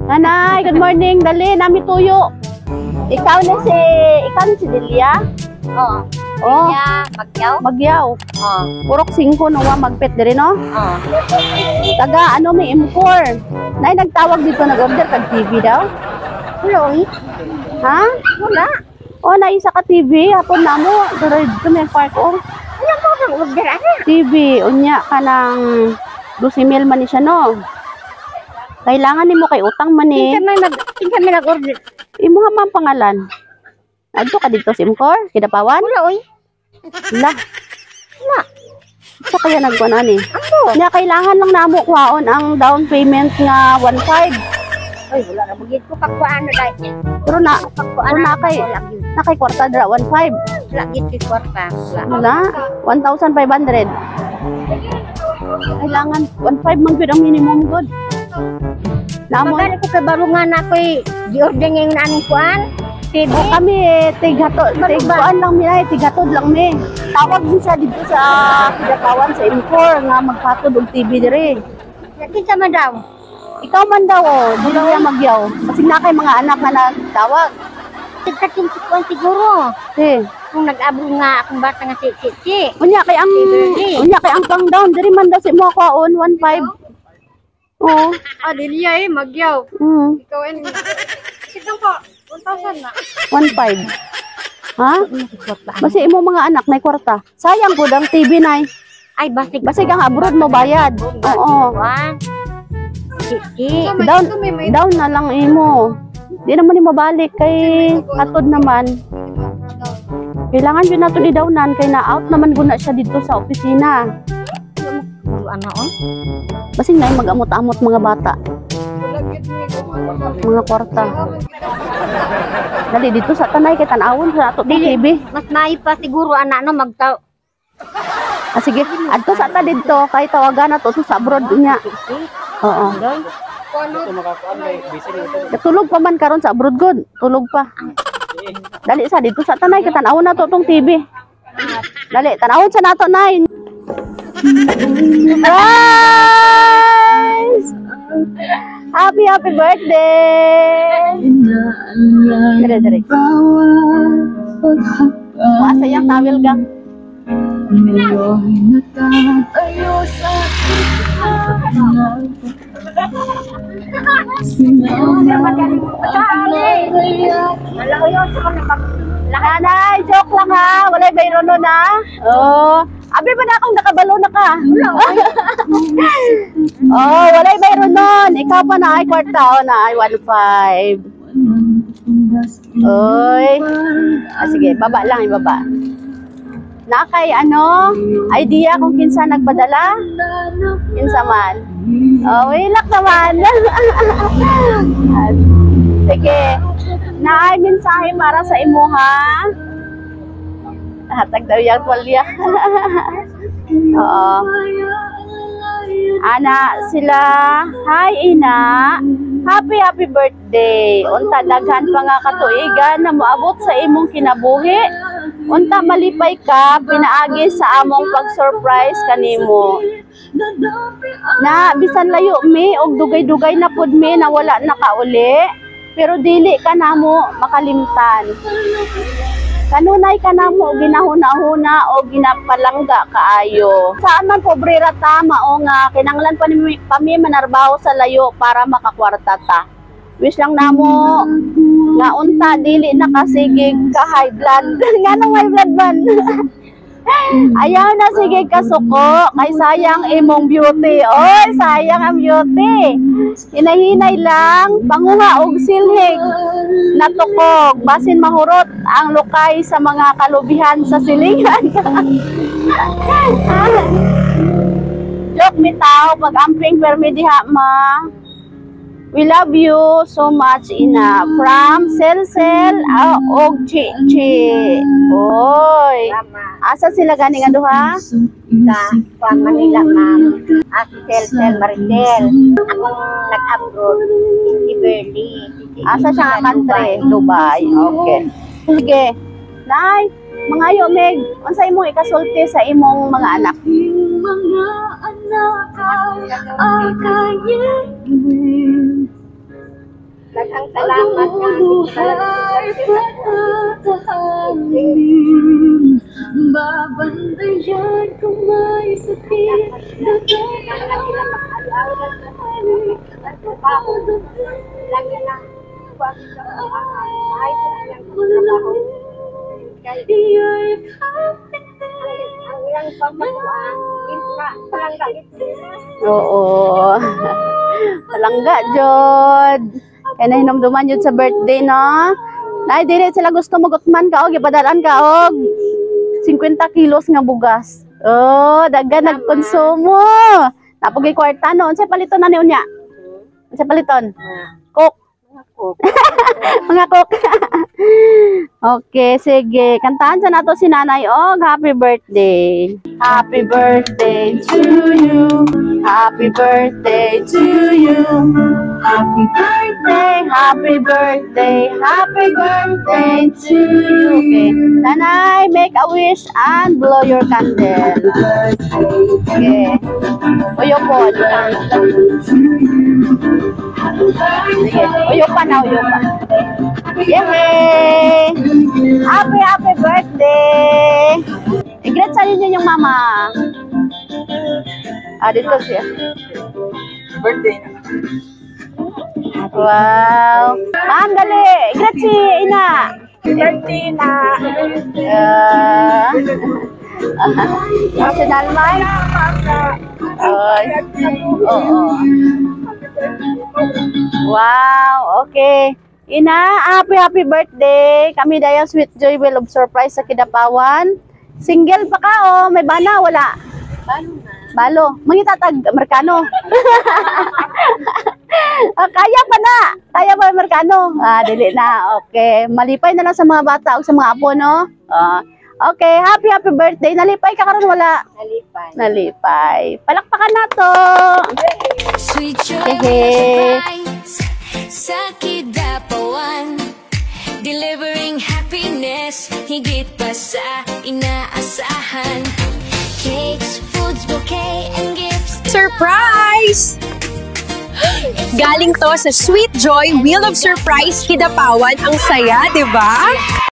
Nanay, good morning. Dali, nami tuyo. Ikaw ni si Delia? Oo. Oh, Kaya, Magyaw? Magyaw. Oo. Purok 5 no wa magpet diri, no? Oo. Taga ano may M4. Nay, nagtawag dito, nag-order kag TV daw. Wala, oy. Ha? Wala. Oh, na isa ka TV hapon namo diri dito may park oh. Wala ko kang order, ana. TV unya kanang 12 mil man ni siya, no. Kailangan nimo kay utang man eh. Kinsa man nag-order? Imuha man pangalan. Adto ka dito sa M4, Kidapawan? Wala, oy. La. Wala. Sa kaya nagkuan ani? Ano? Nya kailangan lang namo kuhaon ang down payment nga 1.5. Oy, wala ra magid ko kakuan na dai. Pero na Kakuan pero na kay wala gyud. Na kay kwarta dira 1.5. Wala gyud kay kwarta. Wala. Wala. 1,500. Kailangan 1.5 man gyud ang minimum gud. Namo Magkano ko kay baro nga na ako'y gi-order ngayon na anong kuan? TV. O kami eh, tighato, tigkuan lang mi ay, tighatod lang mi. Tawag din siya dito sa Kidapawan sa M4 nga magpatod og TV dire. Kinsa man daw? Ikaw man daw oh, dili niya magyaw. Kasi na kay mga anak nga nagtawag. Tigkating kuan siguro. Eh, Kung nag-abro nga akong bata nga si si si. Unya kay ang pang down diri man daw si mo kwaon 15. Oh, Ah, Delia eh, Magyaw. Ikaw eh. Sige po, 1,000 na. 15. Ha? Basi imo mga anak na kwarta. Sayang pud ang TV nay. Ay, basig. Basig ang abroad mo bayad. Oo. Kuan. Si si. Down, down na lang imo. Di naman ni mabalik kay atod naman. Kailangan yun nato di-downan kay na out naman guna siya dito sa opisina. Ano on? Basing na mag-amot-amot mga bata, mga kwarta. Dali dito sa tanay kay tan-awon sa ato Dili. TV. Mas maayo pa siguro ana no magtaw. Ah, sige, adto sa ta didto kay tawagan nato to sa abroad niya. Oo. Doy. Tulog pa man karon sa abroad god. Tulog pa. Dali sa dito sa tanay kay tan-awon nato tong TV. Dali, tan-awon sa nato, nay. Surprise! Happy, happy birthday! Dere, dere. Wasa yang tawel gang. Ngayon natatayo sa Singaw na Nanay, joke lang ha. Walay bayro nun ha. Oh. Abi ba na akong nakabalo na ka? Oh, walay bayro nun. Ikaw pa na ay kwarta. Oh, na ay 1.5. Oy. Ah, sige, baba lang, ibaba. Na kay ano, idea kung kinsa nagpadala? Kinsa man? Oh, wilak naman. Sige. Naay mensahe para sa imo ha. Hatag daw yung tuwalya. Oo. Ana sila. Hi, Ina. Happy, happy birthday. Unta daghan pa nga katuigan na moabot sa imong kinabuhi. Unta malipay ka pinaagi sa among pag-surprise kanimo. Na bisan layo mi og dugay-dugay na pud mi na wala nakauli, pero dili ka namo makalimtan. Kanunay ka namo ginahuna-huna o ginapalangga kaayo. Saan man pobre ra ta, mao nga kinanglan pa ni pa mi manarbaho sa layo para makakwarta ta. Wish lang namo nga unta dili na kasigig ka high blood. Nganong high blood man? Ayaw na sige kasuko kay sayang imong beauty. Oy, sayang ang beauty. Hinay-hinay lang, panguha og silhig natukog, basin mahurot ang lukay sa mga kalubihan sa silingan. Joke mi tao, pag-amping permi diha ma. We love you so much, Ina. From Sel-Sel og Chi Chi. Oy. Tama. Asa sila gani nga duha? Sa kuan Manila, ma'am. Ah, si Sel Maricel. Akong nag-abroad si Berly. Asa siya nga country? Dubai. Okay. Sige. Nay, mangayo meg, unsa imong ikasulti sa imong mga anak? Mga anak ay akayegin. Daghang salamat nga. Buhay patatahanin. Babantayan kung may sakit. At trabaho. Lagi na. Ay, trabaho. Kay ang ilang pamakuan, palangga Oo. Palangga, jud. Kaya nahinumduman yun sa birthday, no? Nay, dili sila gusto magutman ka og ipadalan ka og 50 kilos nga bugas. Oh, daghan nagkonsumo. Napugay kwarta no. Unsay paliton na ni unya? Unsay paliton? Coke. Coke. Mga coke. Okay, sige. Kantahan sa nato si Nanay og happy birthday. Happy birthday to you. Happy birthday to you. Happy birthday, happy birthday, happy birthday to you. Okay. Nanay, make a wish and blow your candle. Okay. Uyo po. Sige. Uyo pa na, uyo pa. Yay! Happy, happy birthday! I-greet sa ninyo yung mama. Ah, dito siya. Birthday na. Wow! Ma'am, dali! I-greet si Ina. Birthday na. Emotional man? Ay. Oo. Wow, okay. Ina, happy happy birthday. Kami dayang Sweet Joy Wheel of Surprise sa Kidapawan. Single pa ka oh, may bana wala? Balo na. Balo. Mangita tag Amerikano. Ah, kaya pa na. Kaya pa Amerikano. Ah, dili na. Okay. Malipay na lang sa mga bata o sa mga apo, no? Ah, okay, happy happy birthday. Nalipay ka karon wala? Nalipay. Nalipay. Palakpakan na to. Sweet joy Hehe. surprise sa Kidapawan, delivering happiness higit pa sa inaasahan. Cakes, foods, bouquet, and gifts. Surprise! Galing to sa Sweet Joy Wheel of Surprise Kidapawan. Ang saya, di ba?